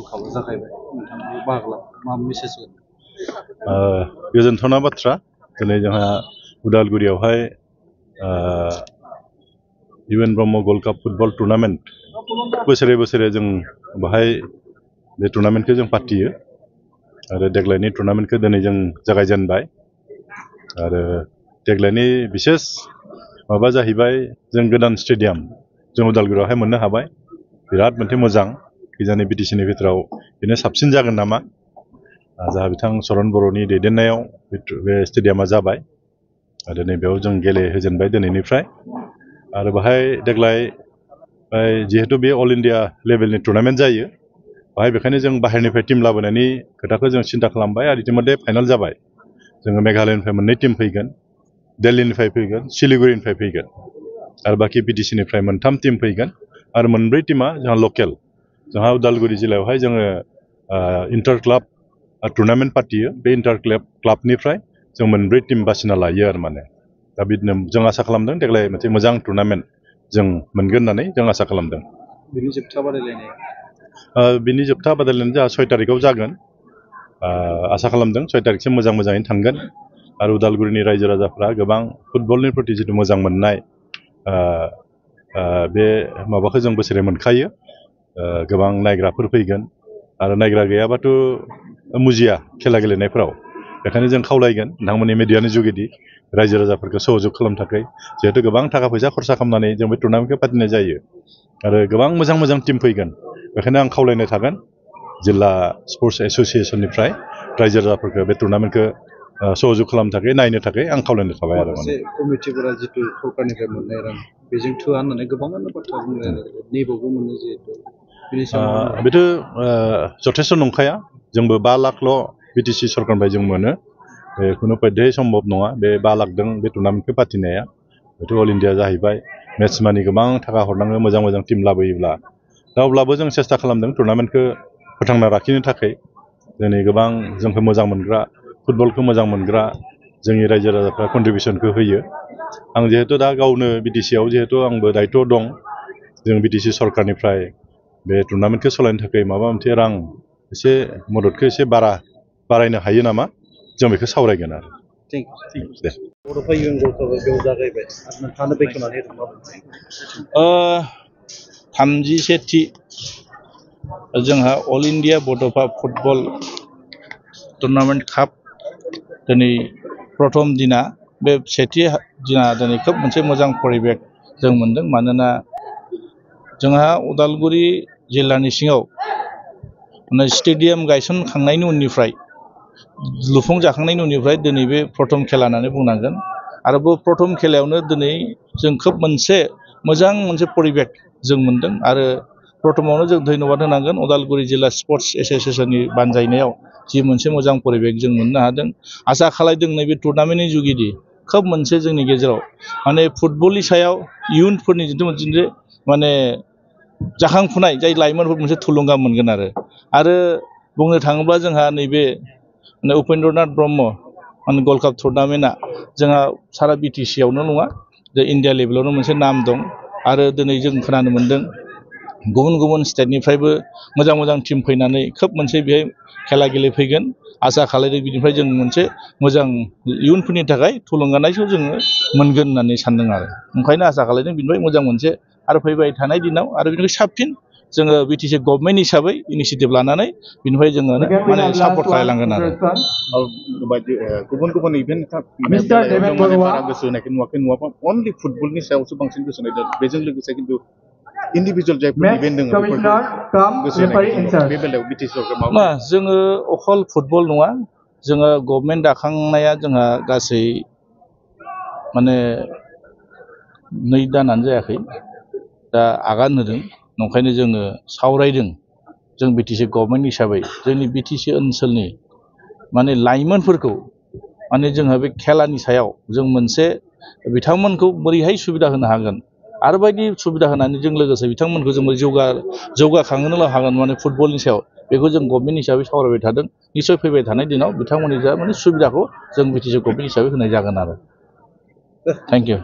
खाबु जागायबाय नोंथांनि बाहागो मा मेसेज होगोन? गोजोनथावना बाथ्रा दिनै जोंहा उदालगुरियावहाय UN Brahma gold cup football tournament बोसोरे बोसोरे जों बाहाय बे टुर्नामेन्टखौ जों फाथियो आरो देग्लायनि टुर्नामेन्टखौ दिनै जों जागायजेनबाय आरो देग्लायनि बिसेस माबा जाहैबाय जों गोदान स्टेडियाम जों उदालगुरियावहाय मोननो हाबाय बिराद मोनसे मोजां किजानि बिटिसिनि भितराव बेनो साबसिन जागोन नामा जाहा बिथां चरन बर'नि दैदेननायाव बे स्टेडियामा जाबाय आरो नैबेयाव जों गेलेहोजेनबाय दिनैनिफ्राय आरो बाहाय देग्लाय जिहेतु बे अल इन्डिया लेभेलनि टुर्नामेन्ट जायो बाहाय बेखायनो जों बाहेरनिफ्राय टिम लाबोनायनि खोथाखौ जों सिन्था खालामबाय आरो इतिमध्ये फाइनाल जाबाय जोङो मेघालयनिफ्राय मोननै टिम फैगोन दिल्लीनिफ्राय फैगोन सिलिगुरिनिफ्राय फैगोन आरो बाखि बिटिसिनिफ्राय मोनथाम टिम फैगोन आरो मोनब्रै टिमा जोंहा लकेल जोंहा उदालगुरि जिल्लायावहाय जोङो इन्टार क्लाब टुर्नामेन्ट फाथियो बे इन्टार क्लाबनिफ्राय जों मोनब्रै टिम बासिना लायो आरो माने दा बिदिनो जों आसा खालामदों देग्लाय मोनसे मोजां टुर्नामेन्ट जों मोनगोन होननानै जों आसा खालामदों। बिनि जोबथा बादायलायनाया जोंहा 6 तारिखआव जागोन आसा खालामदों 6 तारिखसिम मोजाङैनो थांगोन आरो उदालगुरिनि रायजो राजाफ्रा गोबां फुटबलनि प्रति जिथु मोजां मोननाय बे माबाखौ जों बोसोरे मोनखायो गोबां नायग्राफोर फैगोन आरो नायग्रा गैयाबाथ' मुजिया खेला गेलेनायफोराव बेखायनो जों खावलायगोन नोंथांमोननि मिडियानि जुगेदि रायजो राजाफोरखौ सहयोग खालामनो थाखाय जिहेतु गोबां थाखा फैसा खरसा खालामनानै जों बे टुर्नामेन्टखौ फाथिनाय जायो आरो गोबां मोजां टिम फैगोन बेखायनो आं खावलायनो थागोन जिल्ला स्पर्ट्स एस'सियेसननिफ्राय रायजो राजाफोरखौ बे टुर्नामेन्टखौ सहयोग खालामनो थाखाय नायनो थाखाय आं खावलायनो थाबाय आरो कमिटिफोरा जितु सरकारनिफ्राय मोननाय रां बेजों थोआ होननानै गोबांआनो बाथ्रा बुंदों नेबावबो मोनो जिहेतु बेथ' जथेस्थ' नंखाया जोंबो 5 लाखल' बिटिसि सरकारनिफ्राय जों मोनो बे खुनु पध्याय सम्भब नङा बे 5 लाखजों बे टुर्नामेन्टखौ फाथिनाया बेथ' अल इन्डिया जाहैबाय मेट्स मानि गोबां थाखा हरनाङो मोजां टिम लाबोयोब्ला दा अब्लाबो जों सेस्था खालामदों टुर्नामेन्टखौ फोथांना लाखिनो थाखाय दिनै गोबां जोंखौ मोजां मोनग्रा फुटबलखौ मोजां मोनग्रा जोंनि रायजो राजाफ्रा कन्ट्रिबिउसनखौ होयो आं जिहेतु दा गावनो बिटिसिआव जिहेतु आंबो दायित्व दं जों बिटिसि सरकारनिफ्राय बे टुर्नामेन्टखौ सालायनो थाखाय माबा मोनसे रां एसे मददखौ एसे बारायनो हायो नामा जों बेखौ सावरायगोन आरो दे 31थि जोंहा अल इन्डिया बड'फा फुटबल टुर्नामेन्ट काप दिनै प्रथम दिना बे सेथि दिना दिनै खोब मोनसे मोजां परिबेक जों मोनदों मानोना जोंहा उदालगुरि जिल्लानि सिङाव स्टेडियाम गायसनखांनायनि उननिफ्राय लुफुंजाखांनायनि उननिफ्राय दिनै बे प्रथम खेला होननानै बुंनांगोन आरो बे प्रथम खेलायावनो दिनै जों खोब मोनसे मोजां मोनसे परिबेक जों मोनदों आरो प्रथमावनो जों धन्यबाद होनांगोन उदालगुरि जिल्ला स्पर्ट्स एस'सियेसननि बानजायनायाव जि मोनसे मोजां परिबेक जों मोननो हादों आसा खालामदों नैबे टुर्नामेन्टनि जुगिदि खोब मोनसे जोंनि गेजेराव माने फुटबलनि सायाव इयुनफोरनि जिथु मोनसे माने जाखांफुनाय जाय लाइमोनफोर मोनसे थुलुंगा मोनगोन आरो बुंनो थाङोब्ला जोंहा नैबे उपेन्द्रनाथ ब्रह्म गल्ड काप टुर्नामेन्टआ जोंहा सारा बिटिसिआवनो नङा जे इन्डिया लेभेलावनो मोनसे नाम दं आरो दिनै जों खोनानो मोन्दों गुबुन स्टेटनिफ्रायबो मोजां टिम फैनानै खोब मोनसे बेहाय खेला गेलेफैगोन आसा खालामदों बिनिफ्राय जों मोनसे मोजां इयुनफोरनि थाखाय थुलुंगानायखौ जोङो मोनगोन होननानै सानदों आरो ओंखायनो आसा खालामदों बिनिफ्राय मोजां मोनसे आरो फैबाय थानाय दिनाव आरो बिनिफ्राय साबसिन जोङो बिटिसि गभर्नमेन्ट हिसाबै इनिसियेटिभ लानानै बिनिफ्राय जोङो माने सापर्ट खालामलांगोन आरो गुबुन इभेन्ट बारा गोसो होनायखौ नुवाखै अनलि फुटबलनि सायावसो बांसिन गोसो होनाय बेजों लोगोसे खिन्थु इन्डिभिजुवेल जायफोर इभेन्ट दङ बे बेलायाव बिटिसि सरकार जोङो अखल फुटबल नङा जोङो गभर्नमेन्ट दाखांनाया जोंहा गासै माने 2 दानानो जायाखै दा आगान होदों नंखायनो जोङो सावरायदों जों बिटिसि गभर्नमेन्ट हिसाबै जोंनि बिटिसि ओनसोलनि माने लाइमोनफोरखौ माने जोंहा बे खेलानि सायाव जों मोनसे बिथांमोनखौ बोरैहाय सुबिदा होनो हागोन आरो बायदि सुबिदा होनानै जों लोगोसे बिथांमोनखौ जों जौगाखांहोनो हागोन माने फुटबलनि सायाव बेखौ जों गभर्नमेन्ट हिसाबै सावरायबाय थादों निश्चय फैबाय थानाय दिनाव बिथांमोननि जा माने सुबिदाखौ जों बिटिसि गभर्नमेन्ट हिसाबै होनाय जागोन आरो थेंक इउ